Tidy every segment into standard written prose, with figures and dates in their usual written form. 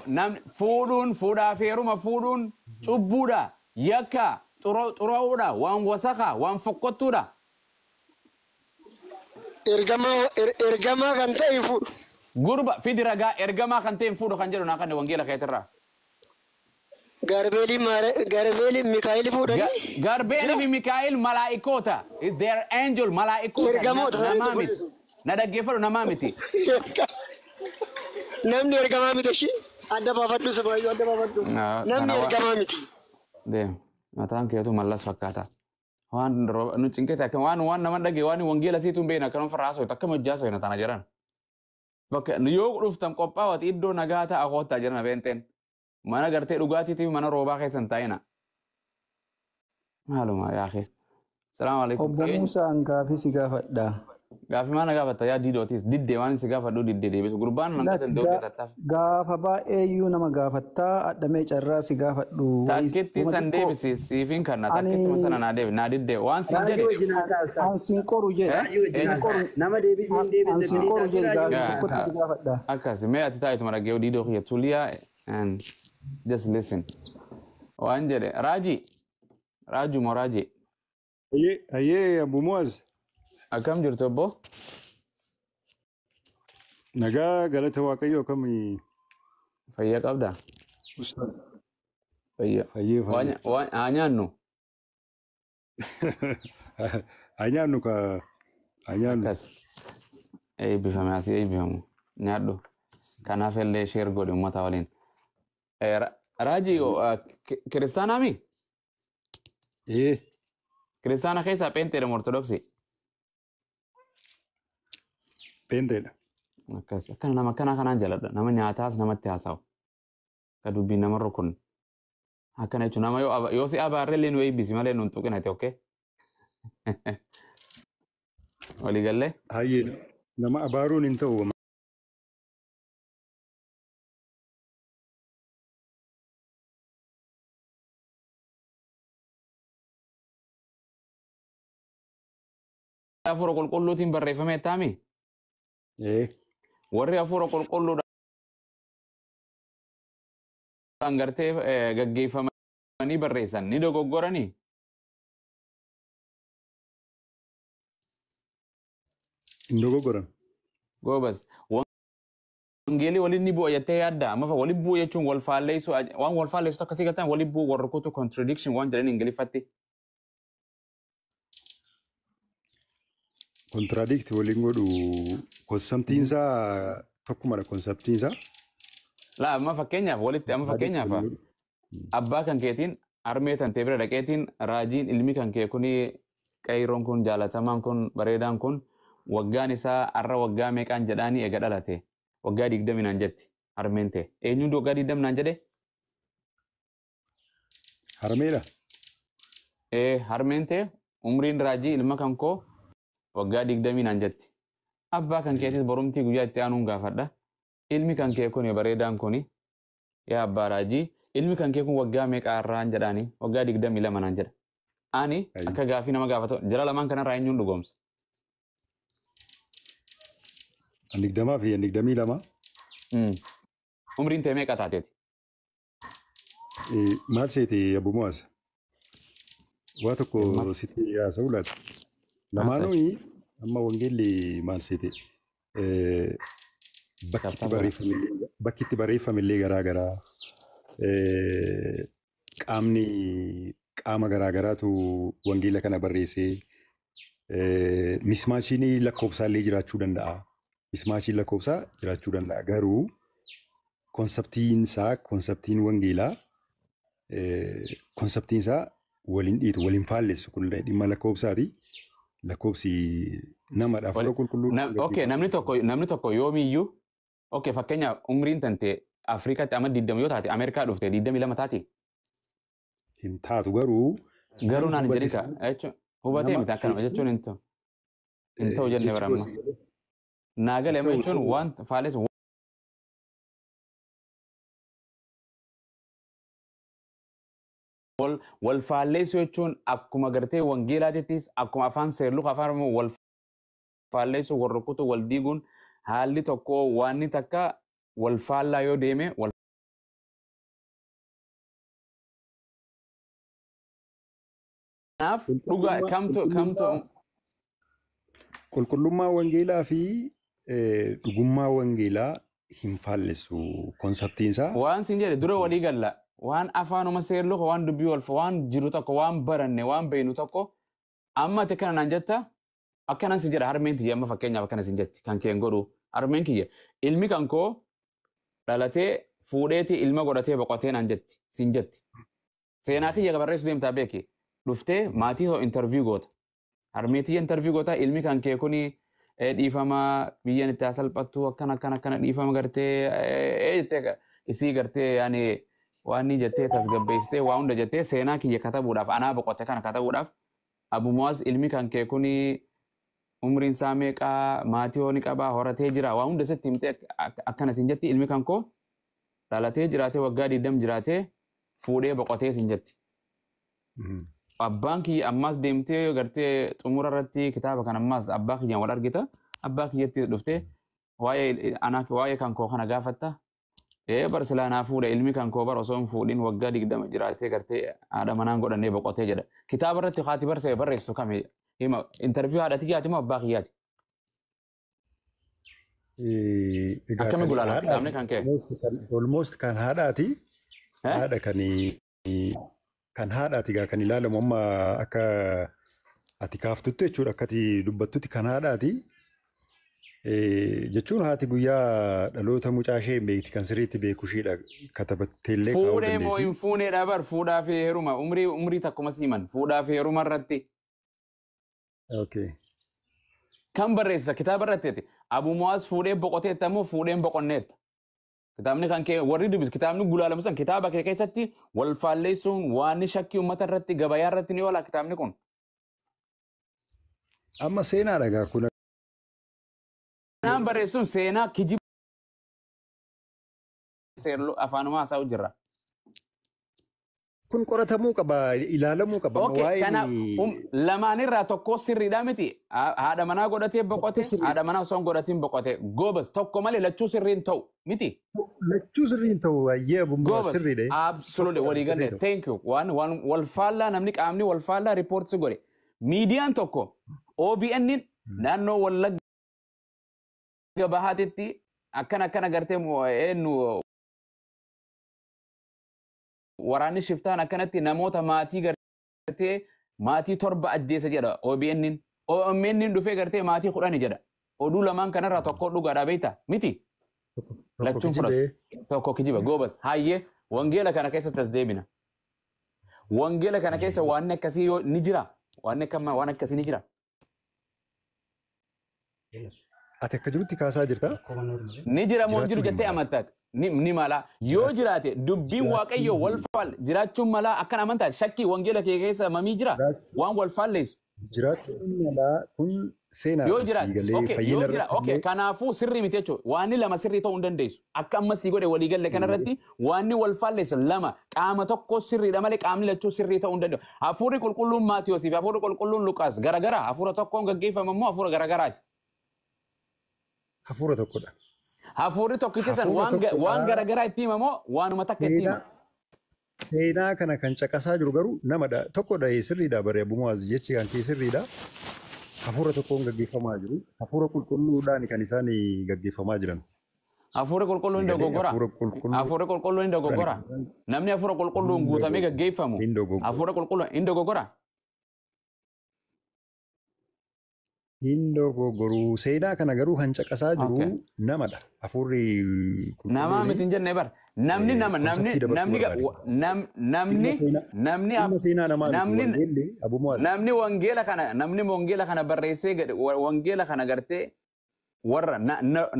Namni fuudhuun fuudhaa fi heeruma fuudhuun cubbuudha, yakka, xuraa'uudha, waan wasakaa, waan fokkottuudha. Ergamaa kan ta'e hin fuudhu. Gurba fidi ragaa ergamaa kan ta'e hin fuudhu kan jedhu naa kan wangeela keetirraa. Garbeelii Mikaa'el fuudhanii. Garbeelii fi Mikaa'el malaa'ikoota. They are angel malaa'ikoota. Ergamoota. Namaa miti. Na dhaggeeffadhu, namaa miti. Namni ergamaa miti ishii. Adda baafadhu, sabaayyuu adda baafadhu. Namni ergamaa miti. Deem. Mataan keetu mallas fakkaata. Waan nu cinqete akka waan nama dhagee waan wangeela siitu hin beekne akkanuma farraa haasoftu akkam hojjaa haasofna tana jiran. Bakka yoo dhuftan qophaa'aati iddoo nagaa ta'a koottaa jiran beenteen. Mana gartee dhugaatiitiif mana roobaa keessa hin taa'ina. Maaluma yaaqee. Salaamu alaikum. Obbo Muusaan gaafii si gaafadha. Gaafii maal na gaafatta yaa diidootis diddee waan si gaafadhu diddee deebisu gurbaan nan danda'u tattaaf. Gaafa baay'eeyyuu nama gaafattaa adhamee carraa si gaafadhu. Takkitti san deebisi siifin kanna takkittuma sana naa deebi naa diddee waan siin jedhe. An siin qoru jedhe. Nama deebisee hin deebisne. An siin qoru jedhe gaafii tokkotti si gaafadha. Akkas mee ati taa'ituma dhaggeewu diidoo kiyya tuliyaa and just listen. Waan jedhe raajii raajuu moo raajii. Ayyee Abu Muaz. Akkam jirtu obbo? Nagaa galata Waaqayyoo akkamii? Fayyaa qabdaa? Ustaaz. Fayyaa. Fayyee fayyee. Waan haa nyaannu. Haa nyaannu ka haa nyaannu. Akkas. Eebbifame asii eebbifamu. Nyaadhu. Kanaaf illee sheer godhi uummata waliin. Raajii kiristaanaa mi? Ee. Kiristaana keessaa pheenxeedha moo ortodoksii? Pheenxeedha. Akkas akkana nama akkanaa kanaan jaaladha. Nama nyaataas namatti haasa'u. Akka dubbiin nama rukunne. Akkana jechuun nama yoo si abaarre illee nu eebbisi malee nu hin tuqinate okay? Walii gallee? Hayyee nama abaaruun hin ta'u. Hafuura qulqulluutiin barreeffame taami? Ee. Warri hafuura qulqulluudhaan gartee gaggeeffamanii barreessan ni dogoggoranii? Hin dogoggoran. Goobas. Wangeelii waliin ni bu'a jettee yaadda. Amma waliin bu'u jechuun wal faalleessu waan wal faalleessu akkasii galtan waliin bu'u warra kutu contradiction waan jedhan Ingiliffatti. Contradict waliin godhu konseptiin isaa tokkumadha konseptiin isaa. Laa amma fakkeenyaaf walitti amma fakkeenyaaf abbaa kan keetiin harmee tantee bira dhaqeetiin raajiin ilmi kan kee kuni qayroon kun jaalatamaan kun bareedaan kun waggaan isaa har'a waggaa meeqaan jedhaanii eega dhalate waggaa 20 naan jetti harmeen ta'e eenyuun waggaa 20 naan jedhe? Harmeedha. Ee harmeen ta'e umriin raajii ilma kan koo waggaa 20 naan jetti. Abbaa kan keetis borumtii guyyaa itti aanuun gaafadha. Ilmi kan kee kuni bareedaan kuni yaa abbaa raajii ilmi kan kee kun waggaa meeqa har'aan jedhaanii waggaa 22 naan jedha. Ani akka gaafii nama gaafatu jara lamaan kanarraa eenyuun dhugoomsa? 20 fi 22. Umriin tee meeqa taateeti? Maal seete Abu Muaz? Waa tokko sitti haasa'u laata? Lamaanuu amma wangeelli maal seete? Bakki itti barreeffame illee garaa garaa. Qaamni qaama garaa garaatu wangeela kana barreessee mismaachiin lakkoofsaa illee jiraachuu danda'a. Mismaachiin lakkoofsaa jiraachuu danda'a. Garuu konseptiin isaa konseptiin wangeelaa konseptiin isaa waliin dhiitu waliin faallessu kun dhimma lakkoofsaati. Lakkoofsi namadha hafuura qulqulluu. Okay, namni tokko yoomiyyuu okay fakkeenyaaf umriin tante Afrikaatti amma 20 yoo taate Ameerikaa dhufte 22 taati. Hin taatu garuu. Garuu naan hin jedhin jechuun hubatee miti akkanuma jechuun hin ta'u. Hin ta'u jennee baramma. Naa galee amma jechuun waan faallessu wal faalleessu jechuun akkuma gartee wangeelaatittis akkuma afaan seerluka afaan Oromoo wal faalleessu wal rukutu wal diiguun haalli tokko waanni takka wal faallaa yoo deeme wal Kanaaf dhugaa kamtu kamtu Qulqullummaa wangeelaa fi dhugummaa wangeelaa hin faallessu konseptiin isaa. Waan sin jedhe dura walii galla. Waan afaanuma seerluka, waan dubbii walfa, waan jiru tokko, waan baranne, waan beeknu tokko amma ati akkana naan jetta, akkanan si jedha. Harmeen tiyya amma fakkeenyaaf akkana sin jetti, kan keen godhu harmeen kiyya ilmi kan koo dhalatee fuudheeti ilma godhatee boqotee naan jetti sin jetti. Seenaa kiyya barreessu deemtaa beeki, dhuftee maatii hoo interview goota, harmee tiyya interview goota, ilmi kan kee kuni dhiifama, biyyan itti haa salphattu, akkana akkana akkana, dhiifama gartee jettee isii gartee yaani waan ni jettee tasgabbeessitee waa hunda jettee seenaa kiyya katabuudhaaf, anaa boqote kana katabuudhaaf, Abu Muwaaz ilmi kan kee kuni umriin isaa meeqaa, maatii hoo ni qabaa, horatee jira, waa hunda sitti himtee akkana sin jetti, ilmi kan koo dhalatee jiraatee waggaa 20 jiraatee fuudhee boqotee sin jetti. Abbaan kiyya ammas deemtee gartee xumura irratti kitaaba kana ammas abbaa kiyyaan wal argita. Abbaa kiyyatti dhuftee waa'ee anaa, waa'ee kan koo kana gaafatta. Ee bar silaa naa fuudhe ilmi kan koo, bar osoo hin fuudhin waggaa 20 jiraatee gartee haadha manaan godhannee boqotee jedha. Kitaaba irratti haati barsee barreessitu kami hima, interview haadha kiyyaati moo abbaa kiyyaati? Egaa Akkami kan gulaala haadhaati. Kitaabni kan kee? Almost kan haadhaati. Eh? Haadha kan haadhaati egaa kan ilaalamu amma akka ati kaaftutti jechuudha, akka ati dubbattutti kan haadhaati. Jechuun haati guyyaa dhaloota mucaa ishee hin beekti, kan sirriitti beeku isheedha, katabatteellee kaa'uu Fuudhee moo dandeessi. hin fuuneedha bar, fuudhaa fi heeruma umrii takkuma siiman fuudhaa fi heeruma irratti Okay. kan barreessa kitaaba irratti Abu Muwaaz fuudhee boqoteetta moo fuudhee hin boqonneetta? Kitaabni kan kee warri dubbisu, kitaabni gulaalamu san kitaaba kee keessatti wal faalleessuun waan shakkii uummata irratti gabayaa irratti ni oola kitaabni kun. Amma seenaadha egaa kun. Seenaan barreessuun seenaa kijiba seerlu afaanuma haasa'u jirra. Kun qoratamuu qaba, ilaalamuu qaba. Okay, kana Waa'een lamaanirraa tokko sirriidha miti. Haadha manaa godhatee boqote, Tokko sirrii. Haadha manaa osoo hin godhatiin boqote. Goobas, tokko malee lachuu sirriin ta'u miti. Lachuu sirriin ta'u ayyee abummaa Goobas, sirriidha. absolutely walii galee. Sirrii ta'u. Thank you. Waan wal faallaa namni qaamni wal faallaa riipoortii godhe. Miidiyaan tokko OBN naannoo Wallagga Bahaatitti akkana akkana gartee eenyu waraanni shiftaan akkanatti namoota maatii gartee maatii torba ajjeese jedha OBN. OMN dhufee gartee maatii 10 jedha. Oduu lamaan kanarraa tokko dhugaadha beektaa miti. Tokko Lachuun fudhatu. kijibee. Tokko kijiba goobas. Hayyee, wangeela kana keessatti as deebina. Wangeela kana keessa waan akkasii yoo ni jira. Waan akka waan akkasii ni jira. Ati akka jirutti kaasaa jirta. Ni jira moo hin jiru Jiraachuu jettee hin mala. amantaa? Ni mala. Yoo jiraate dubbiin Waaqayyoo wal faal jiraachuun malaa akkan amantaa shakkii wangeela kee keessa mamii jira. Waan wal faalleessu. Jiraachuun malaa, kun seenaa Yoo fi jiraate galee okay, fayyina yoo jira irratti okay, illee kanaafuu sirrii miti jechuudha. Waanni lama sirrii ta'uu hin dandeessu. Akka amma sii godhe walii galle kanarratti waanni wal faalleessu lama qaama tokko sirriidha malee qaamni lachuu sirrii ta'uu hin danda'u. Hafuurri qulqulluun Maatiyoosi fi hafuurri qulqulluun Luqaas garagara, hafuura tokkoon gaggeeffama immoo hafuura garagaraati. Hafuura tokkodha. Hafuurri tokkichi san Hafuura waan tokkodha. garagaraa itti himamoo waanuma takka itti hima? Seenaa kana kan caqasaa jiru garuu namadha. Tokkodha, sirriidha bare Abumaaz, jechi kan kee sirriidha. Hafuura tokkoon gaggeeffamaa jiru. Hafuura qulqulluudhaan kan isaan gaggeeffamaa jiran. Hafuurri qulqulluun hin Sagalee dogoggora. hafuura qulqulluu Hafuurri qulqulluun hin dogoggora. Namni hafuura qulqulluun guutamee gaggeeffamu hin dogoggoru. Hafuura qulqulluun hin dogoggora. Hin dogoggoru. Seenaa kana garuu kan caqasaa jiru namadha. Hafuurri Namaa qulqulluun miti hin jenne bar. Namni nama namni konseptii dabarsuu namni barbaade. Namni Dhimma seenaa namni dhimma seenaa namaa miti namni wangeelli Abumaaz. Namni wangeela kana barreessee wangeela kana gartee warra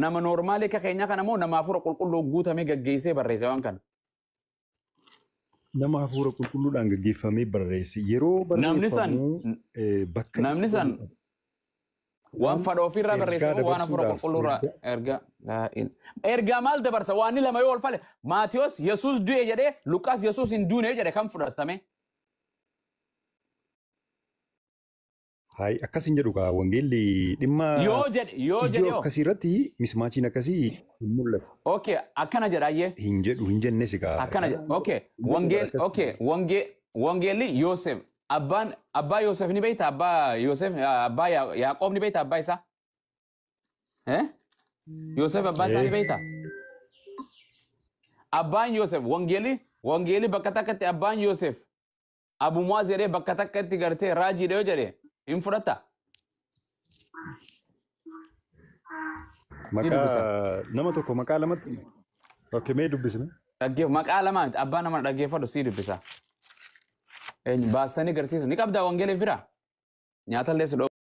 nama noormaalii akka keenyaa kana moo nama hafuura qulqulluu guutamee gaggeessee barreesse waan kana? Nama hafuura qulqulluudhaan gaggeeffamee barreesse. Yeroo Namni san barreeffamu bakka namni san waan fadha ofiirraa ergaa barreesse moo waan hafuura dabarsuudhaaf qulqulluurraa ergaa ergaa ergaa maal dabarsa? Waan inni lama yoo wal fale, Maatiyos Yesuus du'e jedhee, Luqaas Yesuus hin duune jedhe, kan fudhatame? Hayi, akkas hin jedhu kaa wangeelli dhimma Yoo jedhe yoo ijoo jedhe yoo akkasii irratti mismaachiin akkasii hin mul'atu. Okay, akkana jedha ayyee. Hin jedhu hin jennes kaa. Akkana jedha. Okay, Hin jedhu wangeel akkas. okay, wangeelli Yoosef Abbaan abbaa Yoosef ni beekta, abbaa Yoosef, abbaa Yaaqoob ni beekta, abbaa isaa. Eh? Yoosef abbaa isaa ni beekta. Abbaan Yoosef wangeelii bakka takkatti abbaan Yoosef Abu Muaz jedhee bakka takkatti gartee raajiidha yoo jedhe hin fudhatta. Maqaa nama tokko maqaa lamatti. Okay, mee dubbisme. Dhaggeef maqaa lamaa miti, abbaa nama dhaggeeffadhu sii dubbisa. Eenyu baastanii garsiisu ni qabdaa wangeelii bira? Nyaatallee si